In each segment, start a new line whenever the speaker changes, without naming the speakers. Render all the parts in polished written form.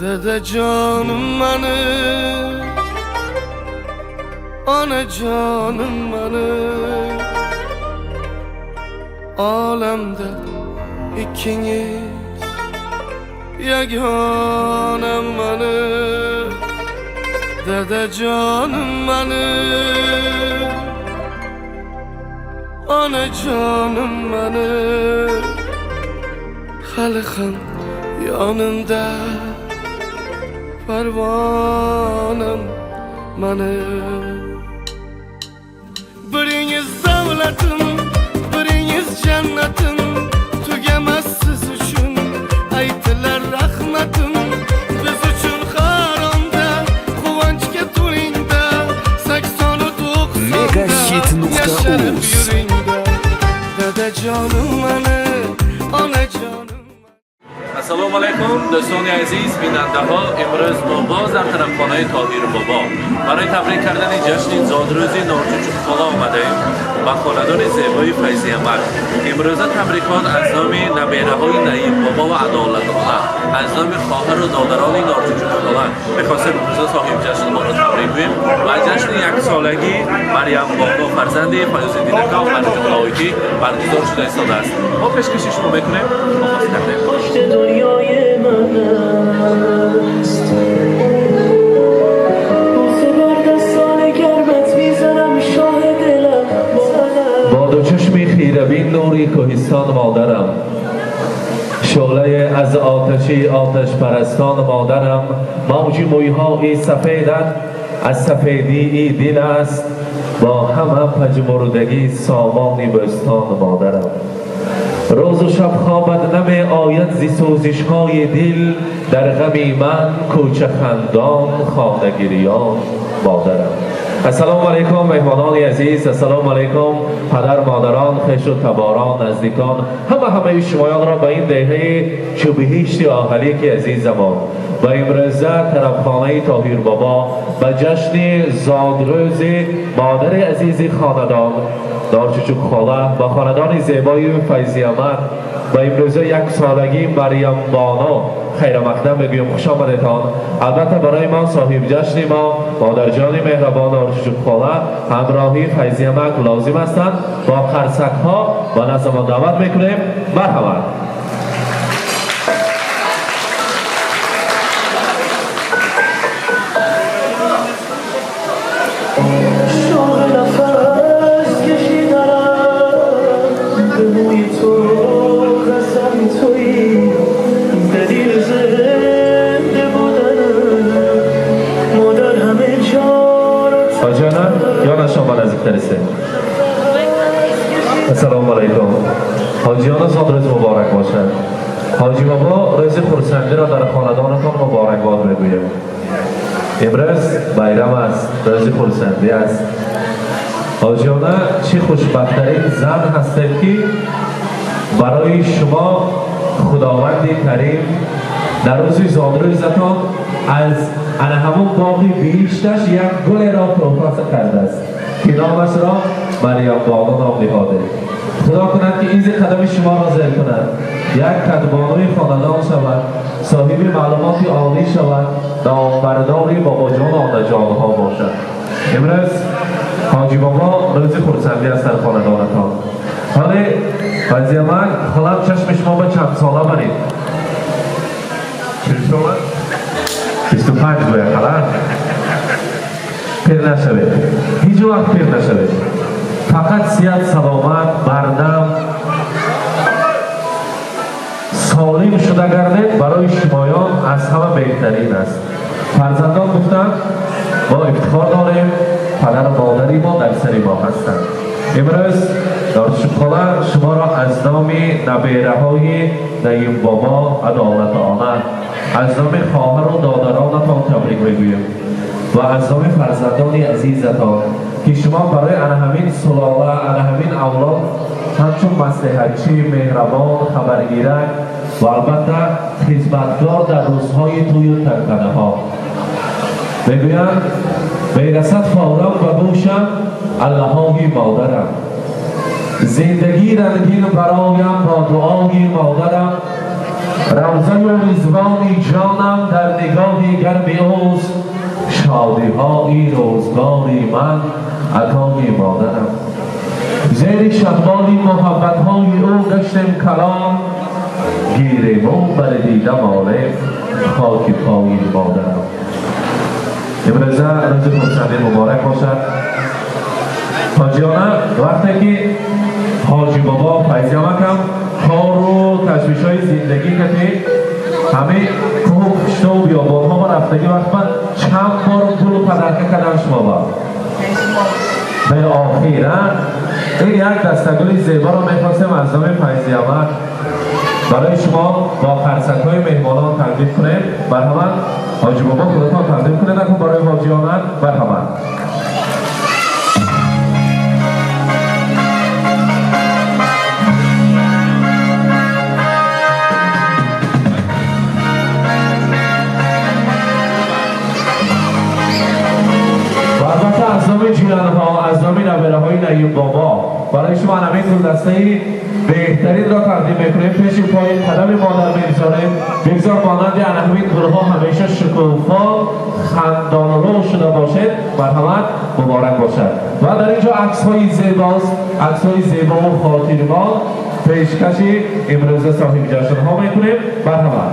Dadajonim mani, onajonim mani, olamda ikkingiz yagonam mani. Dadajonim mani, onajonim mani, hali ham yonimda parvonam mani. Biringiz davlatim, biringiz jannatim, tugamas siz uchun aytilar rahmatim. Biz uchun har onda quvonchga to'lingda, saksonu to'qsonda yasharib
Megahit.uz.
yuringda. Dadajonim mani, onajonim.
Ассалому алайкум, дӯстони азиз, бинандаҳо. Имрӯз мо боз дар тарабхонаи Тоҳир Бобо барои табрик кардани ҷашни зодрӯзи Норчучукхола омадаем ба хонадони зебои Файзиамак. Имрӯза табрикот аз номи набераҳои Наим Бобо ва Адолатона, аз номи хоҳару додарони Норчучукхола мехостем имрӯза соҳибҷашнмонро табрик гӯем ва ҷашни яксолагӣ Марьям Боно, фарзанди Файёзиддинака Омарҷон, баргузор шуда истодааст. Мо пешкаши шумо мекунем, оғоз кардем.
پشت دنیای من است. بوسه بر دستان گرمت میزنم، شاه دلم با
با دو چشمی خیره‌بین، نوری کوهستان مادرم، شعله از آتشی آتش پرستان مادرم، موجی مویهای سفیدت از سفیدی ای دل است، با همه پژمردگی سامانی بستان مادرم. روز و شب خوابت نمی آید زی سوزش های دل، در غمی من کوچه خندان، خانه گریان مادرم. السلام علیکم مهمانان عزیز، السلام علیکم پدر، مادران، خویش و تباران، نزدیکان، همه همه شمایان را به این دهه چو بهشت آهلیک عزیزمان و امروزه طربخانه طاهر بابا به جشن زادروز مادر عزیز خاندان دارچوچوک خاله و خاندان زیبای فیضی احمد و امروزه یک سالگی مریم بانو خیر مقدم میگویم. خوش آمدتان. البته برای ما صاحب جشن ما، مادر جان مهربان آرچوچوک خاله، همراهی فیضی احمد لازم هستند. با قرصک ها و نزد ما دعوت میکنیم. مرحبا.
شوق نفس کشیدنم به موی تو قسم، تویی دلیل زنده بودنم مادر، همه جا رو
حاجیانه یا شما نزدیکتر است. السلام علیکم حاجیان، زادروز مبارک باشد. حاجی بابا، روز خرسندی را در خاندانتان مبارک باد میگویم. امروز بیرم است، روز خرسندی است. حاجیانه، چه خوشبختترین زن هستید که برای شما خداوند کریم در روز زادروزتان از انا همون باغ بهشتش یک گل را تحفه کرده است که نامش را مریم بانو نام نهاده. خدا کند که این قدم شما را زیر کند، یک کدبانوی خاندان شود، صاحب معلومات عالی شود، نامبردار بابا جان و آنجان ها باشد. امروز حاجی بابا، روز خرسندی است در خاندانتان. حالا قضیه من خالم، چشم شما به چند ساله برید؟ چند ساله؟ 25 گویا. خاله، پیر نشوید، هیچ وقت پیر نشوید، فقط صحت، سلامت، بردم، солим шуда гардед. Барои шумоён аз ҳама беҳтарин аст. Фарзандон гуфтанд: мо ифтихор дорем, падару модари мо дар сари мо ҳастанд. Имрӯз Доршукхола шуморо аз номи набераҳои Наим бобо Адолатона, аз номи хоҳару додаронатон табрик мегӯем ва аз номи фарзандони азизатон, ки шумо барои ана ҳамин сулола, ана ҳамин авлод ҳамчун маслиҳатчӣ, меҳрабон, хабаргирак ва албатта хизматгор дар рӯзҳои тӯю тантанаҳо. Мегӯянд: мерасад фавран ба гӯшам аллаҳои модарам, зиндагӣ рангин бароям бо дуои модарам. روزه و رضوان جانم در نگاه گرم اوست، شادی‌های روزگار من عطای مادرم. زیر شهبال محبت‌های او گشتم کلام، گیریم و بر دیده مالم خاک پای مادرم. امروزه روز خرسندی مبارک باشد. حاجیانه وقتی که حاجی بابا فیضی آمد کار و تشویش های زندگی کتی همه کوه کشته و بیابان ها رفتگی وقت من چند بار پول و پدرکه کردم شما با به آخیره این یک دستگل زیبا رو میخواستیم از نام فیضی آمد برای شما با خرسک های مهمانان تقدیم کنیم. مرحمت حاجی بابا خودتان تقدیم کنید اکنون برای حاجی آمد. مرحمت. از نام نوره های نعیم بابا برای شما همین گلدسته بهترین را تقدیم میکنیم. پیش پای قدم مادر میگذاریم، بگذار مانند همین گلها همیشه شکوفا خندان رو شده باشد. مرحمت مبارک باشد. و در اینجا عکس های زیباست، عکس های زیبا و خاطرمان پیشکش امروز صاحب جشن ها میکنیم. مرحمت.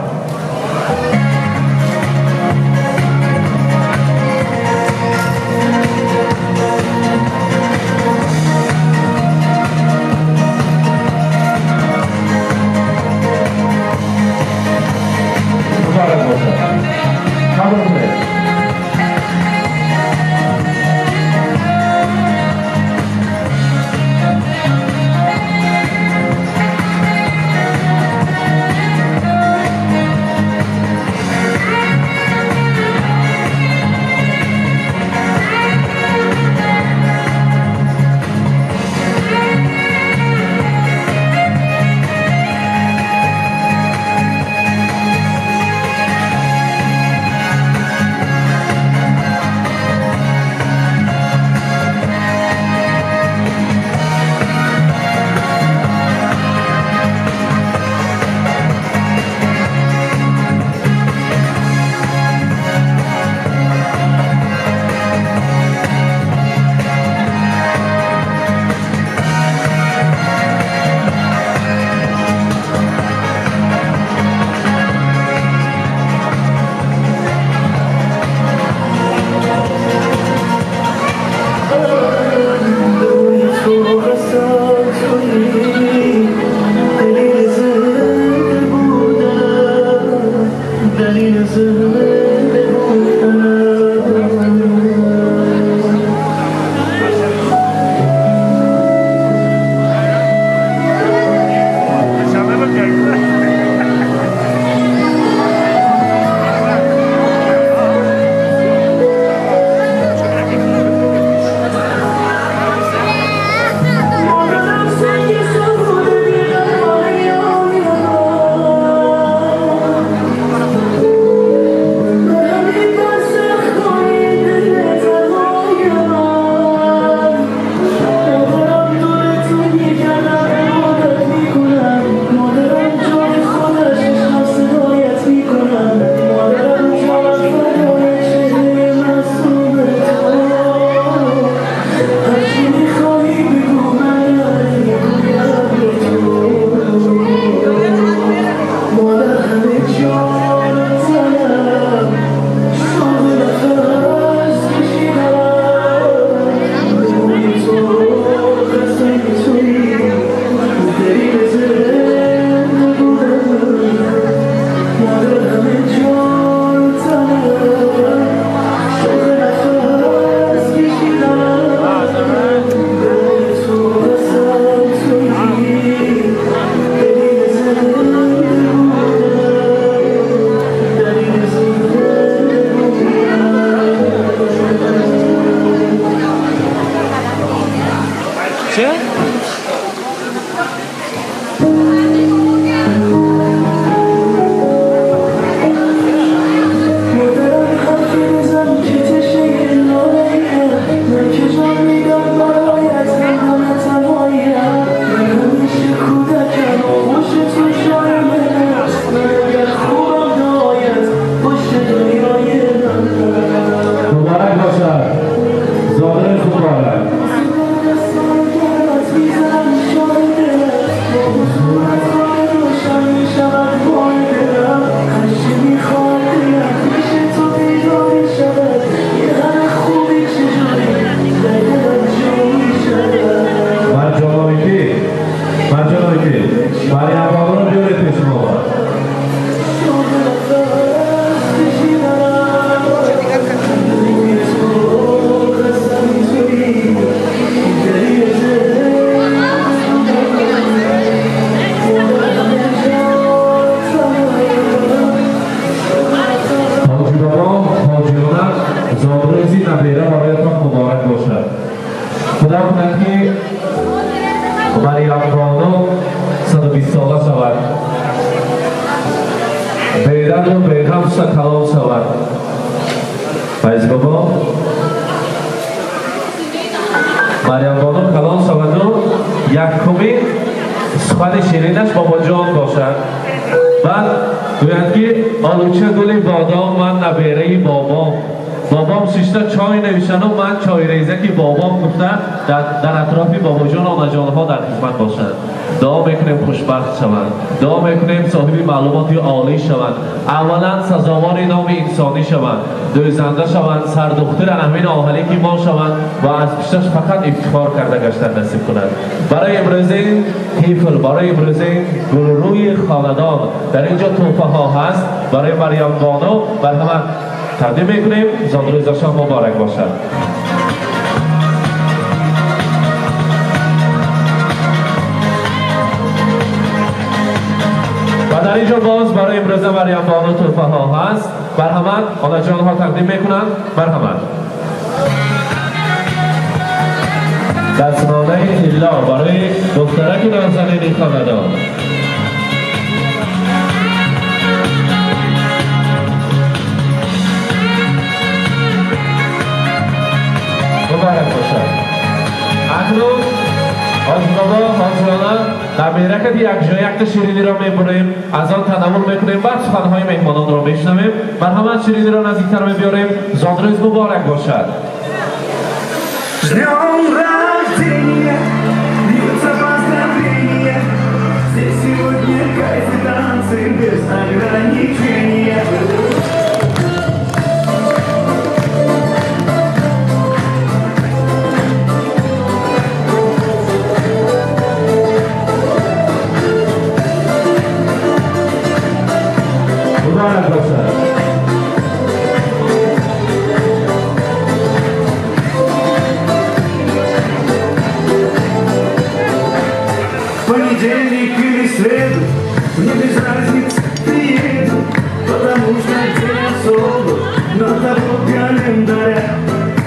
Thank you.
шуста калон шавад. Файз бобо, Марьямбону калон шаваду якумин сухани ширинаш бобоҷон бошад. Баъд гӯянд, ки олуча гули бодом, ман набераи бобом, бобом шишта чой навишану ман чойрезаки бобом гуфта дар атрофи бобоҷон, онаҷонҳо дар хизмат бошанд. Дуо мекунем, хушбахт шаванд, дуо мекунем, соҳиби маълумоти олӣ шаванд, аввалан сазовори номи инсонӣ шаванд, дӯзанда шаванд, сардухтури ҳамин оҳале ки мо шаванд ва аз пушташ фақат ифтихор карда гаштан насиб кунанд. Барои имрӯзин тифл, барои имрӯзин гулрӯи хонадон дар инҷо тӯҳфаҳо ҳаст. Барои Марьямбону марҳамат тақдим мекунем. Зодрӯзашон муборак бошад. Ва дар инҷо боз барои имрӯза Марьямбону тӯҳфаҳо ҳаст. Марҳамат, онаҷонҳо тақдим мекунанд. Марҳамат, дастмонаи тилло барои духтараки нозанини хонадон. Муборак бошад. Акнун ҳоҷибобо, ҳоҷиёна, наберакати якҷоя якта шириниро мебурем, аз он танаввул мекунем, баъд суханҳои меҳмононро мешунавем. Марҳамат, шириниро наздиктар мебиёрем. Зодрӯз муборак бошад.
С днем рождения, льются поздравления. Здесь сегодня кайф и танцы без ограничения.
Муборак бошад.
Понедельник или среду, мне без разницы, приеду, потому что день особый на того календаря.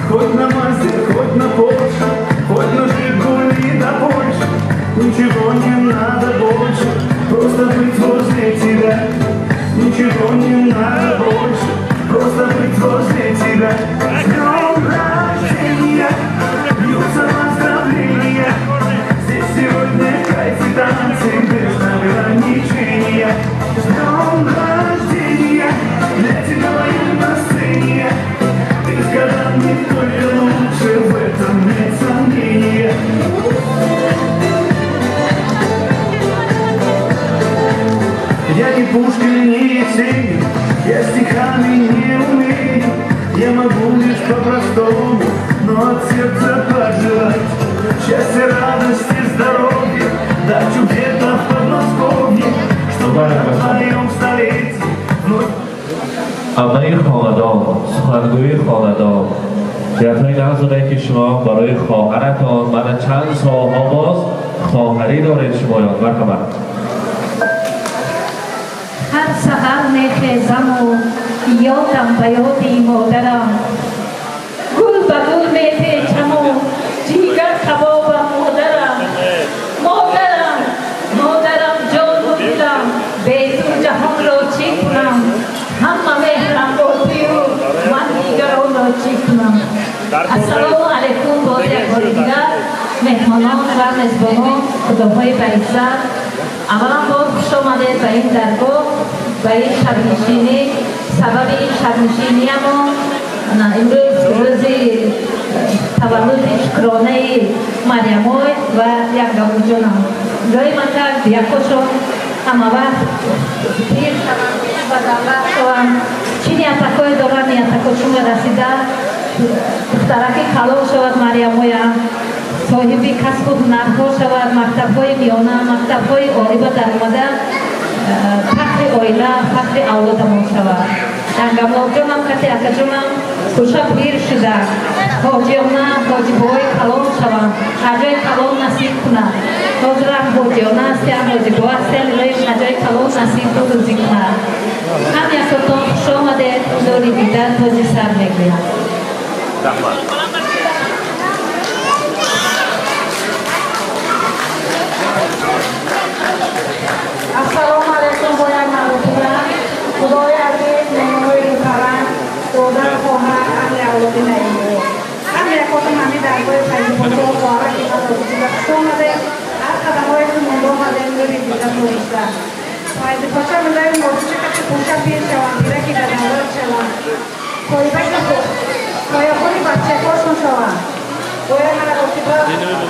Хоть на Мазде, хоть на Порше, хоть на Жигули до Польши, ничего не надо больше, просто быть возле тебя. Ничего не надо больше, просто быть возле тебя. С днем рождения, льются поздравления. Здесь сегодня кайф и танцы без ограничения. С днем рождения, для тебя пою на сцене. Ты с годами только лучше, в этом нет сомнения. Я не Пушкин, не Есенин, я стихами не умею. Я могу лишь по-простому, но от сердца пожелать счастья, радости, здоровья, дачу где-то в Подмосковье, чтобы на твоем столетии вновь.
Амаи хонадон, сухангӯи хонадон, ниятҳои нағзоне, ки шумо барои хоҳаратон, мана чанд солҳо боз хоҳарӣ доред шумоён. Марҳамат.
Ҳар саҳар мехезаму ёдам ба ёди модарам, гул ба гул мепечаму ҷигар кабобам. Модарам, модарам, модарам, ҷону дилам, бе ту ҷаҳонро чӣ кунам? Ҳама меҳрам бо тую, ман дигаронро чӣ кунам? Ассалому алайкум. Боз як бори дигар меҳмонон ва мезбонон, худоҳои баиззат, аввалан бор хуш омадед ба ин даргоҳ, ба ин шабнишинӣ. Сабаби ин шабнишиниямон имрӯз рӯзи таваллуди шукронаи Марьямой ва Янгамуҷонам. Илоҳи макар якошон ҳама вақт пир шаванд ва давлат шаванд. Чӣ ниятакое доранд, ниятакошонро расида, духтараки калон шавад Марьямоям, соҳиби касбу ҳунарҳо шавад, мактабҳои миёна, мактабҳои олиба даромада, фахри оила, фахри авлодамон шавад. Янгамлоҷонам кати акаҷонам кӯша пир шуда, ҳоҷиёна, ҳоҷибои калон шаванд, ҳаҷои калон насиб кунад. Ҳозирам ҳоҷиёна ҳастиям, ҳоҷибо ҳастиям, илоҳи ҳаҷои калон насибу рӯзӣ кунад. Ҳам якотон хуш омадед, нури дида тоҷи сар мегӯям.
Раҳмат.
Ассалому алайкум. Бо як маротиба, худои азиз.
норчучака пуша пир шаванд, пираки ба давлат шаванд, соябони бачакҳошон шаванд. Бояд ҳаракотиба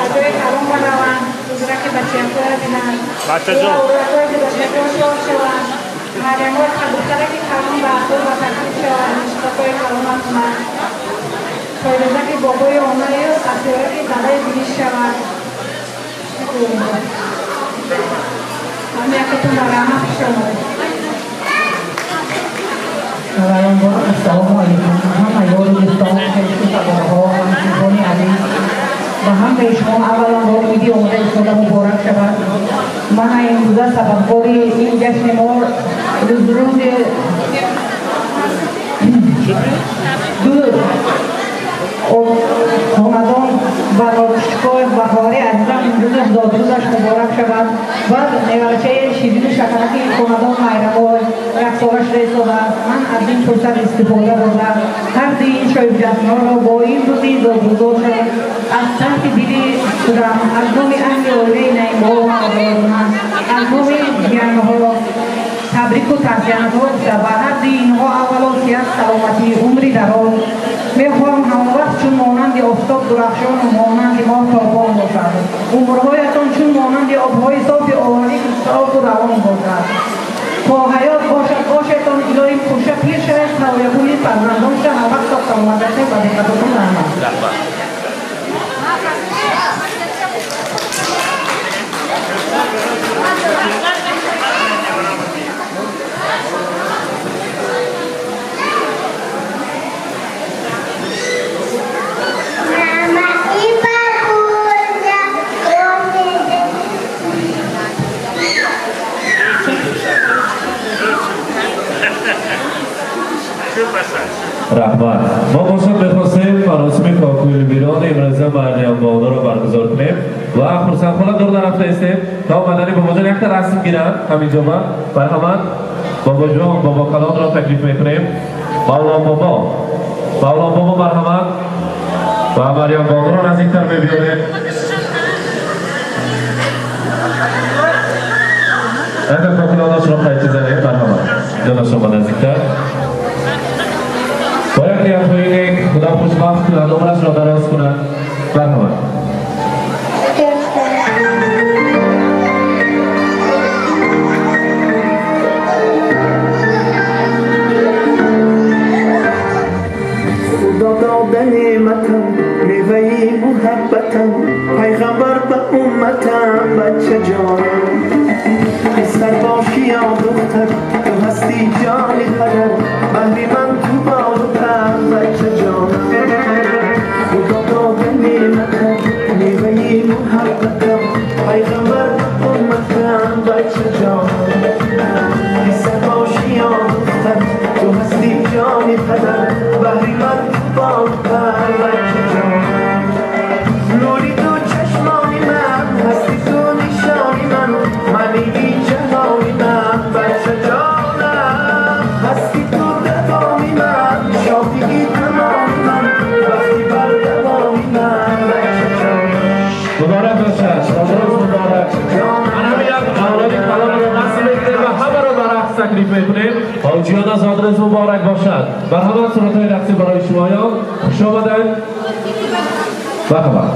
аз ҷои калон бараванд, ҳузураки бачаҳоя бинанд, авлодҳои гузаштагон шод шаванд, марьямҳои духтараки калон ба ақл ва тартиб шаванд, нишотҳои калона кунанд, сойлозаки бобои онаю асёраки задаи биниш шаванд. Ҳамякатон ба раҳмат хуш омадед.
Авваланбор ассалому алайкум ҳама ёру дӯстон, хешу таборҳо, ҳамсинфони азиз ва ҳамаи шумо. Авваланбор иди омода истода муборак шавад. Ман имрӯза сабабгори ин ҷашни мо рӯзи ду хонадон ва норчучкоев ва хоҳари азизам имрӯзаш зодрӯзаш муборак шавад ва неварачаи ширину шакараки хонадон Майрамой яксола шуда истодааст. Ман аз ин фурсат истифода бурда, ҳар дуи ин шоҳибҷашнҳоро бо ин рӯзи зодрӯзошон аз таҳти дили худам, аз номи аҳли оилаи Наимбо, аз номи ҷиянҳо табрику таҳсиятҳо гуфта, ба ҳар дуи инҳо аввало сиҳат, саломатӣ, умри дароз мехоҳам. Ҳамавақт чун монанди офтоб дурахшону монанди моҳ тобон бошад. Умрҳоятон чун монанди обҳои софи олами софу равон бошад. То ҳаёт бошад бошетон, илоҳи пурша пир шавед, савоябуни фарзандон ша. Ҳар вақт соф саломат бошед. Ба диққататон раҳмат.
Раҳмат.
Мама и бабуля просят.
Раҳмат. Мо бошад мехостем маросими кокулбирони имрӯза Марьямбонуро баргузор кунем ва хурсандхона дур нарафта истем, то омадани бобоҷон якта расм гиранд ҳаминҷоба. Марҳамат, бобоҷон, бобокалонро таклиф мекунем. Мавлон бобо, Мавлон бобо, марҳамат, ва Марьямбонуро наздиктар мебиёрем. Якта кокулонашро қайчи занем. Марҳамат, ҷонашро наздиктар. Бо як ниятҳои нек, Худо хушбахт кунад, умрашро дароз кунад. Марҳамат.
Худо дода неъматам, меваи муҳаббатам, пайғамбар ба умматам, бачаҷонам. Писар бошӣ ё духтар, ту ҳастӣ ҷони падар, баҳри ман ту болу пар, бачаҷонам. Худо дода неъматам, меваи муҳаббатам, пайғамбар ба умматам, бачаҷонам. Писар бошӣ ё духтар, ту ҳастӣ ҷони падар, баҳри ман ту болу пар, бачаҷонам. Нури ту чашмони ман, ҳасти ту нишони ман, мании ҷаҳони ман, бачаҷонам. Ҳасти ту давоми ман, шодии тамоми ман, бахти бардавоми ман, бачаҷонам.
Муборак бошад, шодроз муборак. Ман ҳамин як авлоди калонро расм мекунем ва ҳамаро ба рақс таклиф мекунем. Ҳоҷиёна, зодрӯз муборак бошад. Марҳамат, суратҳои рақсӣ барои шумоён. Хуш омадед. Марҳамат.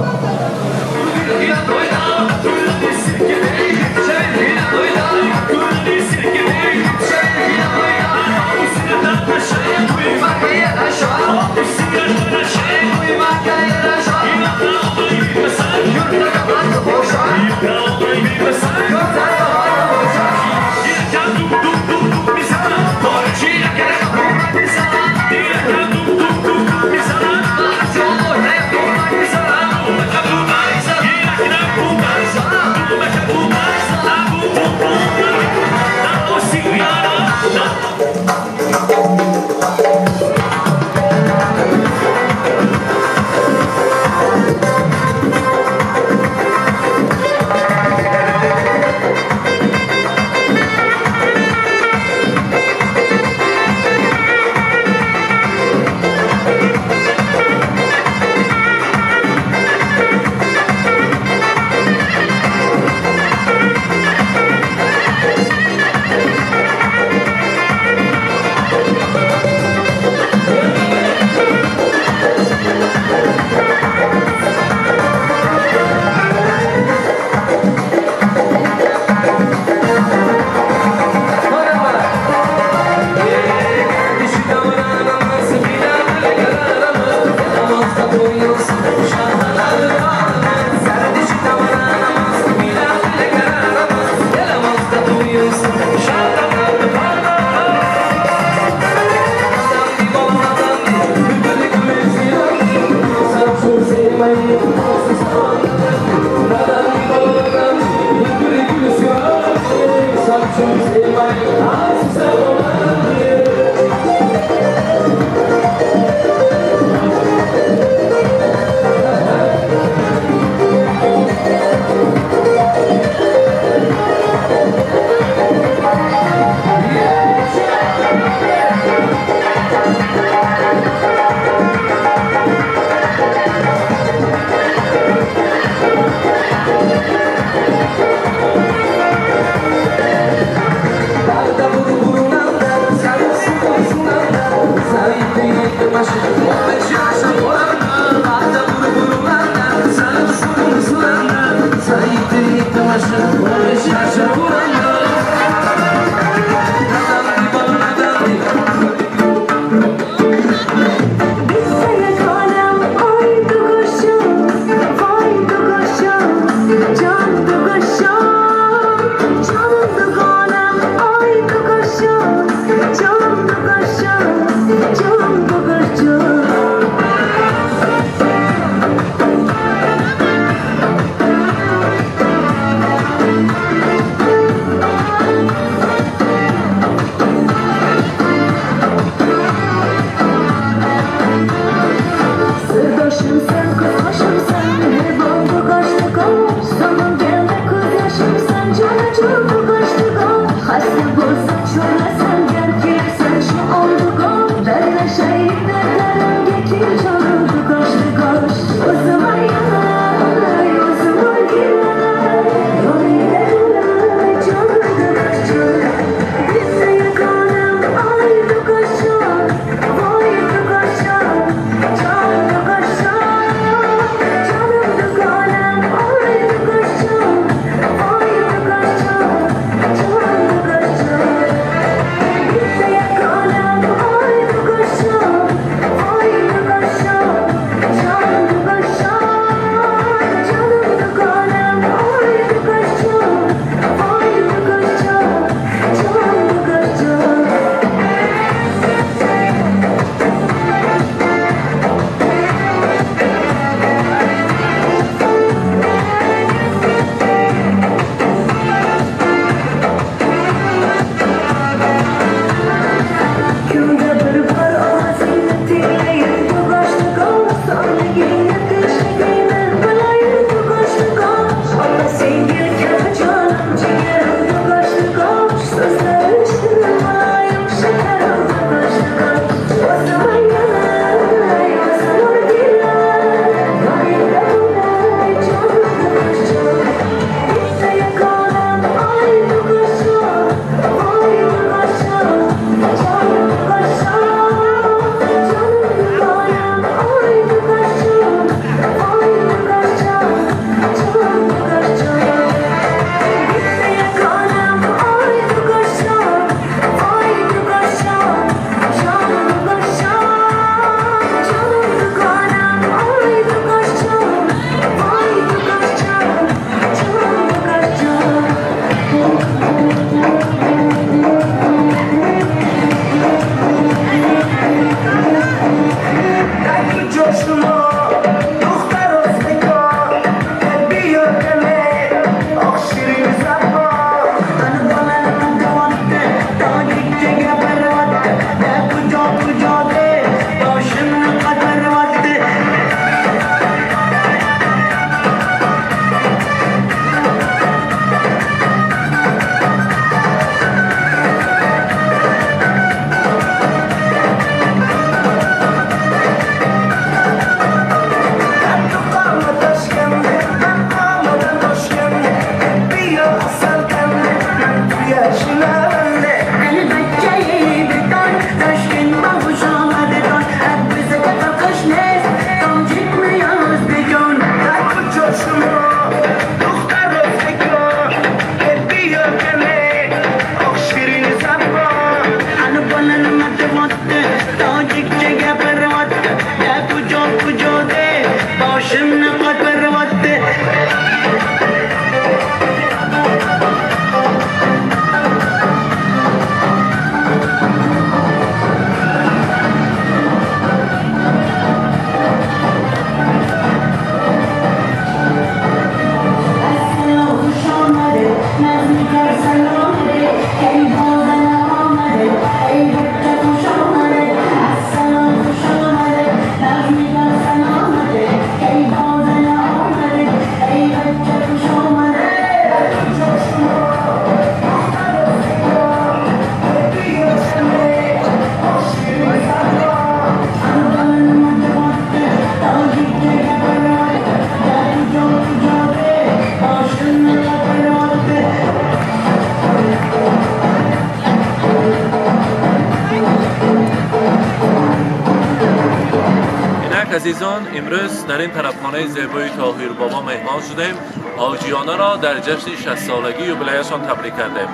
Азизон, имрӯз дар ин тарабхонаи зебои Тоҳирбобо меҳмон шудем. ҳоҷиёнаро дар ҷашни 60-солагии юбилеяшон табрик кардем.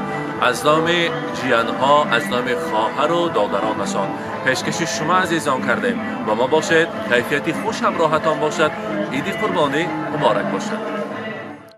Аз номи ҷиянҳо, аз номи хоҳару додаронашон пешкаши шумо азизон кардем. Бо мо бошед, кайфияти хуш ҳамроҳатон бошад, иди қурбонӣ муборак бошад.